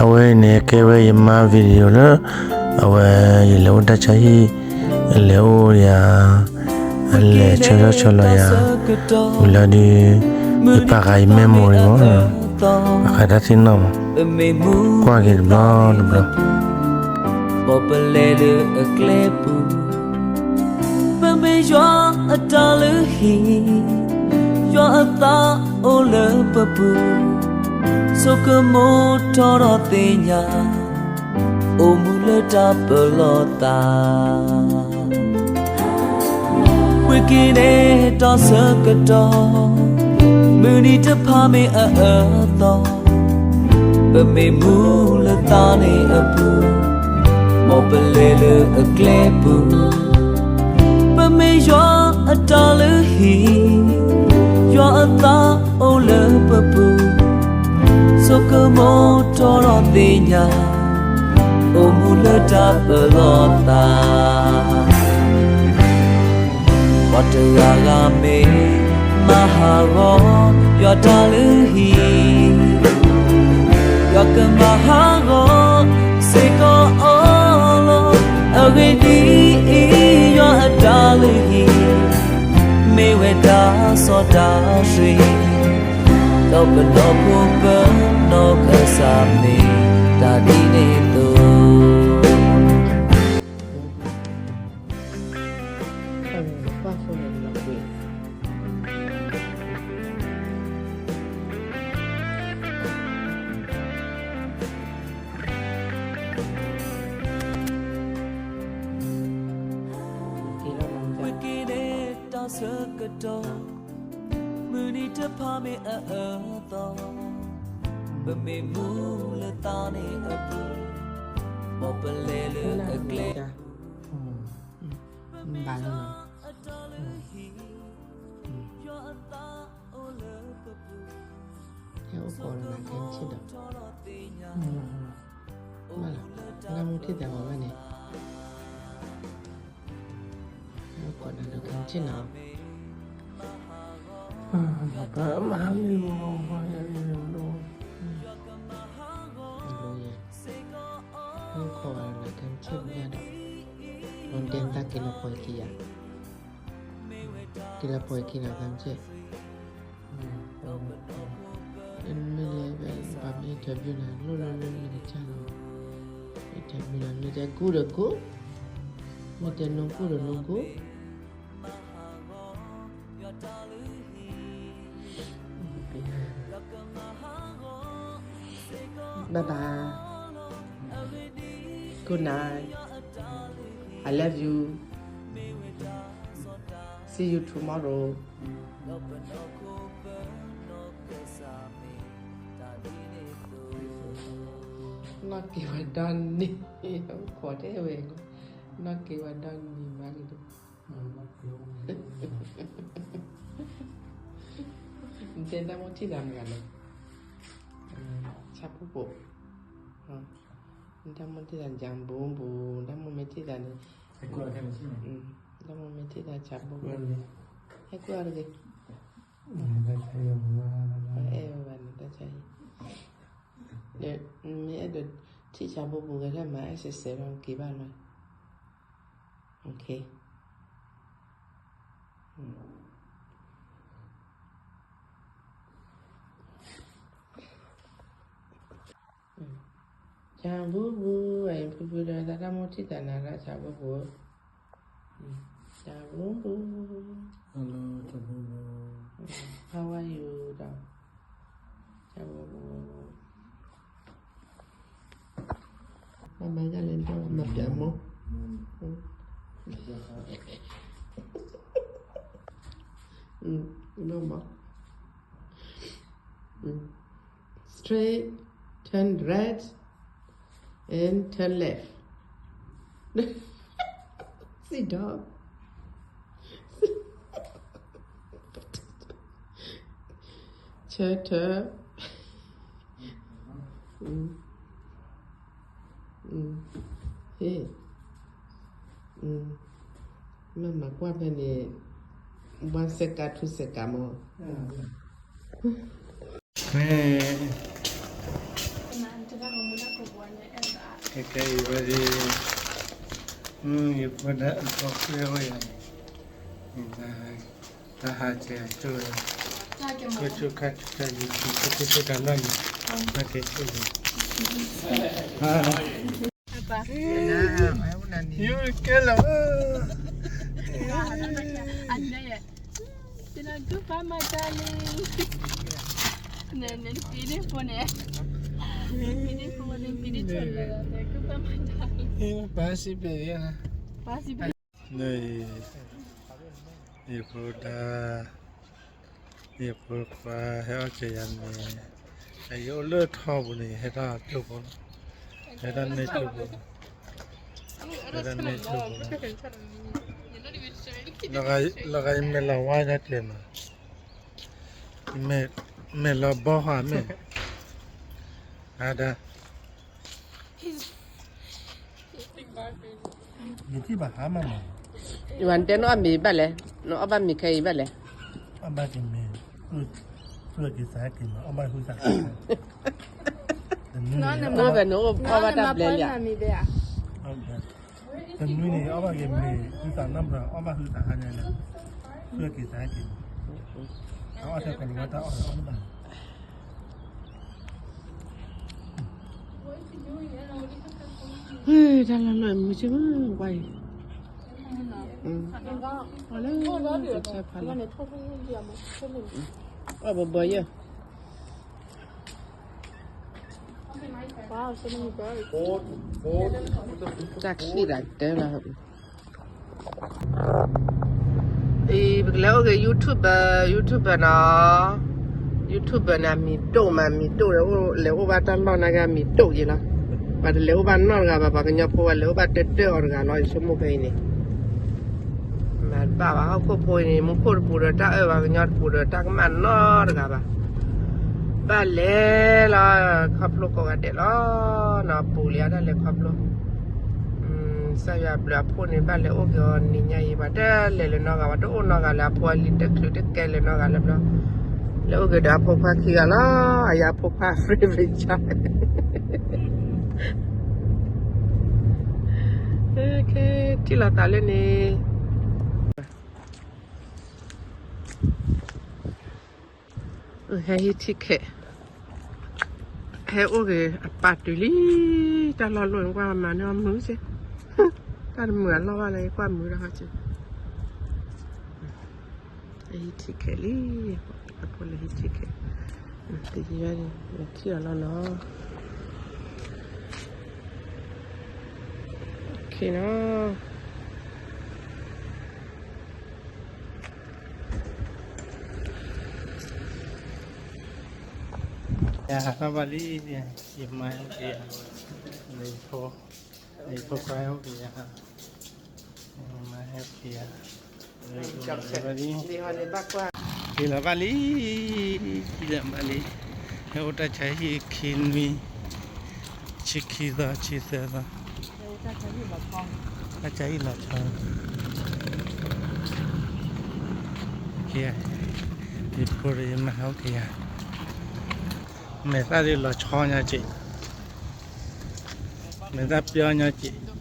အဝဲအံၤန့ၣ် ကဲဝဲယမါ video လၢ အဝဲ ယလဲၤအိၣ်တၢ်ဆါဟံၣ်, လဲၤအိၣ်ယၤ, လဲၤဆၢထၢၣ်ဆၢလီၤယၤ, ဝံၤလီၤဒီး ယပာ်ဃာ်ယ memory မး, ပာ်ဃာ်တၢ်သ့ၣ်နီၣ်မး, ကွၢ်က့ၤတဘျီတဘျီ. မ်ပလဲၤလၢအကျဲပူၤ ပမ့ၢ်ယွၤအတၢ်လုၢ်ဟံၣ်, ယွၤအသးအိၣ်လၢပပူၤ, ဆိကမိၣ်ထီၣ်ဒီးသ့ၣ်ညါ, အိၣ်မူလၢတၢ်ပလီၢ်သး. ဝံၤက့ၤန့ၣ်တၢ်ဆၢကတီၢ်, မုၢ်နံၤတဖၣ်မ့ၢ်အအၢသီ, ပမ့ၢ်မူလၢသးန့ၣ်အပူၤ, မ်ပလဲၤလၢအကျဲပူၤ, ပမ့ၢ်ယွၤအတၢ်လုၢ်ဟံၣ်, ယွၤအသးအိၣ်လၢပပူၤ, ဆိကမိၣ်ထီၣ်ဒီးသ့ၣ်ညါ, အိၣ်မူလၢတၢ်ပလီၢ်သး. ပှၤတဂၤဂၤမ့ၢ်မၤဟးဂီၤ ယွၤတၢ်လုၢ်ဟံၣ်, ယွၤကမၤဟးဂီၤစ့ၢ်ကီးအီၤလီၤ. အဂ့ၢ်ဒ်အံၤ, ယွၤအတၢ်လုၢ်ဟံၣ် မ့ၢ်ဝဲတၢ်စီတၢ်ဆှံ, ဒီးပနီၢ်ခိပနီၢ်ကစၢ်မ့ၢ်တၢ်ဒ်န့ၣ်အသိး. ဝံၤက့ၤန့ၣ်တၢ်ဆၢကတီၢ်, မုၢ်နံၤတဖၣ်မ့ၢ်အအၢသီ, ပမ့ၢ်မူလၢသးန့ၣ်အပူၤ, မ်ပလဲၤလၢအကျဲ, ဘၣ်လီၤနီၤ, ဟဲအိၣ်ကိးလီၤနၤခဲဆ့ဒီး, ဘၣ်လီၤ, လၢမူထံၣ်သးဂီၤဘၣ်န့ၣ် ကိးနၤလၢခဲဆ့နီၤ, မၤမ့ၢ်လီၤ, လၢယဲ, အိၣ်ကိးလီၤနၤခဲဆ့ညါဒီး, လီၤဒဲနတၢ်က့ၤလီၤပှီၢ်ခံယၤ, က့ၤလီၤပှီၢ်ခံနီၤခဲဆ့. မ့ၢ်လၢ ပှၤမ့ၢ် interview နၤ လိၣ်လိၣ်လိၣ်လိၣ်ကစၢ်လီၤ, interview နၤ မ့ၢ်တဲ good ဒီး good, မ့ၢ်တဲ no good ဒီး no good. Bye bye. Good night. I love you. See you tomorrow. နီၢ်က့ၤဝဲဒီနံၤ, ခိးတဲဝဲ, နီၢ်က့ၤဝဲဒီနံၤမးလံဒီး, နတဲတၢ်မိၣ်ထံၣ်သးမတၤလဲၣ်, ဆၣ်ဖိပိာ်, နတၢ်မိၣ်ထံၣ်သး ကၠၢ်ဘိဘိ, တၢ်မိၣ်မ့ၢ်ထံၣ်သးန့ၣ်, တၢ်မိၣ်မ့ၢ်ထံၣ်သး ဆၣ်ဖိပိာ်, ဟဲကွၢ်အီၤတဂ့ၤ, အဲၣ်ဝဲဘၣ်န့ၣ် တၢ်ဆါဟံၣ်, မ့ၢ်အဲၣ်ဒိးထံၣ်ဆၣ်ဖိပိာ်ဂဲၤထၢၣ်မၤ exercise လီၤ နက့ၤဘၣ်လီၤ, okay. ဆၣ်ဖိပိာ်, အံၤဖုဖုဒီး တၢ်မိၣ်ထံၣ်သးနၤလၢဆၣ်ဖိပိာ်, ဆၣ်ဖိပိာ်, hello ဆၣ်ဖိပိာ်, how are you ဒီး, ဆၣ်ဖိပိာ်, မၤမၤယၤလဲၣ် မၤပျးမိၢ်, မၤ, straight, turn right, and turn left. Sit down. Turn, turn. ဟ့ၣ်, မ့ၢ်မၤကွၢ်ဖဲန့ၣ်, one second, two second မး, မ့ၢ်, တၢ်ဂီၤမူတၢ် ကဲအံၤဝဲဒၣ်, ယဖိဒါအဖိခွဲဝဲယၤန့ၣ်, တၢ်ဟးကဲအကၠိၣ်, ကၠိၣ်ခါကၠိၣ်တၢ်ယကၠိၣ်ကၠိၣ်တၢ်နီၢ်န့ၣ်, ဘၣ်ကဲကၠိၣ်န့ၣ်, ယကဲလီၤ, ပၢ်စံးပျဲး, ယဖိဒါ, ယဖိခွါဟဲအီၣ်က့ၤယၤန့ၣ်, ယအိၣ်လၢထီပူၤန့ၣ် ဟဲထီၣ်ကၠိၢ်ဖိလီၤ, ဟဲထီၣ်န့ၢ်ကၠိၢ်ဖိ, ဟဲထီၣ်န့ၢ်ကၠိၢ်ဖိလီၤ, လီၤဂာ်ယမဲာ်လီၤဝါဒၣ်ကျဲၤမး, မဲာ်လီၤဘီဟါမ့ၢ်, အဒၣ် ယထံၣ်ဘၣ်ဟါမးမး, ယဝၤတဲနအီၣ်မ့ၤဘၣ်လဲၣ်, နအီၣ်ဘၣ်မ့ၤခဲအံၤဘၣ်လဲၣ်, အီၣ်ဘၣ်က့ၤမ့ၤ, သူၣ်က့ၤသးက့ၤမး, အီၣ်ဘၣ်ဟုသး, နအိၣ်ဖဲနအီၣ်ဘၣ်တၢ်ဘျဲလံဧါ, တနွံန့ၣ် အီၣ်ဘၣ်က့ၤမ့ၤ ဟုသးနီတဘျီ, အီၣ်ဘၣ်ဟုသးဟါညါန့ၣ်, သူၣ်က့ၤသးက့ၤ, အအီၣ်ထဲကီးလီၤဝဲတၢ်အီၣ်အီၣ်ဘၣ် တၢ်လီၢ်လီၢ်မုာ်ဆ့မုာ်ဝါအံၤ, ပှၤလၢကဆၢဖးလီၤ, အီၣ်ဘီဘီယဲၢ်, တၢ်ချံၣ်ဒၣ်တဲလီၤ. အံၤ ပကလဲၤအိၣ်က့ၤ YouTuber, YouTuber နီၤ, YouTuber န့ၣ် အမံၤဒိၣ်မး, မံၤဒိၣ်ဒီး လဲၤအိၣ်ဘၣ်တၢ်လီၢ်နာ်က့ အမံၤဒိၣ်က့ၤလီၤ. ပှၤတလဲၤအိၣ်ဘၣ်နီတဂၤဘၣ်, ပှၤကညီဖိဝဲလဲၤအိၣ်ဘၣ်တၢၢ်တၢၢ်အီၤတဂၤလီၤ, ယဆိကမိၣ်ဖဲအံၤန့ၣ် မၤတဘၣ်ဘၣ်, ဟီၣ်ခိၣ်ဖိအံၤန့ၣ် မူခိၣ်တပူၤဒီးတၢ်အၢၣ်ဘၣ်, ကညီတပူၤဒီးတၢ်ကမၣ်နီတဂၤဘၣ်. ဘၣ်လဲၤလီၤ, ခီဖျိကိးဂၤဒဲးလီၤ, နီၤပူၤလံအတၢ်လဲၤခီဖျိ, ကစၢ်ယွၤဘျုးအဖှိၣ်န့ၣ် ဘၣ်လဲၤအိၣ်က့ၤအီၤနံၤညါအံၤ, ပှၤတလဲၤလၢၤနီတဂၤ, ပှၤတအိၣ်နီတဂၤလၢၤ, အဖိအလံၤတချုးတကဲလၢၤနီတဂၤလၢၤဘျီ, လဲၤအိၣ်က့ၤဒီးအဖိခွါခံဂၤလီၤ, အယၤအဖိခွါ favorite child ထံၣ်လီၤသးလၢန့ၣ်, ဟဲဟံးထံခဲး, ဟဲအိၣ်က့ၤအပာ်တုၤလံ, တၢ်လီၢ်လီၢ်န့ၣ် ကွၢ်မၤန့ၢ်အီၣ်မုာ်စ့ၢ်, တၢ်တမုာ်အလီၢ်ဘၣ်လၢ ကွၢ်မုာ်ဒီးဟီစ့ၢ်, ဟဲဟံးထံခဲးလံ, အဖိလဲၤဟံးထံခဲး, တယံၤဘၣ်န့ၣ် ထံၣ်အီၤလီၤနီၤ, ခ့နီၤ ယဟးထီၣ်ဘၣ်လံ, ယမါဟဲက့ၤယၤ, ယဖိခွါဟဲအိၣ်က့ၤယၤ, ယမါဟဲက့ၤယၤ, ဘၣ်လံ, ထံၣ်လီၤဘၣ်လံ, ထံၣ်လီၤဘၣ်လံ, ဟဲအိၣ်တၢ်ဆါဟံၣ်ခံနွံ, ဆံခံသီ ဆံသၢသီ, တၢ်ဆါဟံၣ်လီၤဆီ, ယဖိဒီးယမါဟဲအိၣ်က့ၤယၤ, မဲာ်သၣ်ဒ်လီၤဆီညါက့ၤ, မဲာ်သၣ်ပျီညါက့ၤ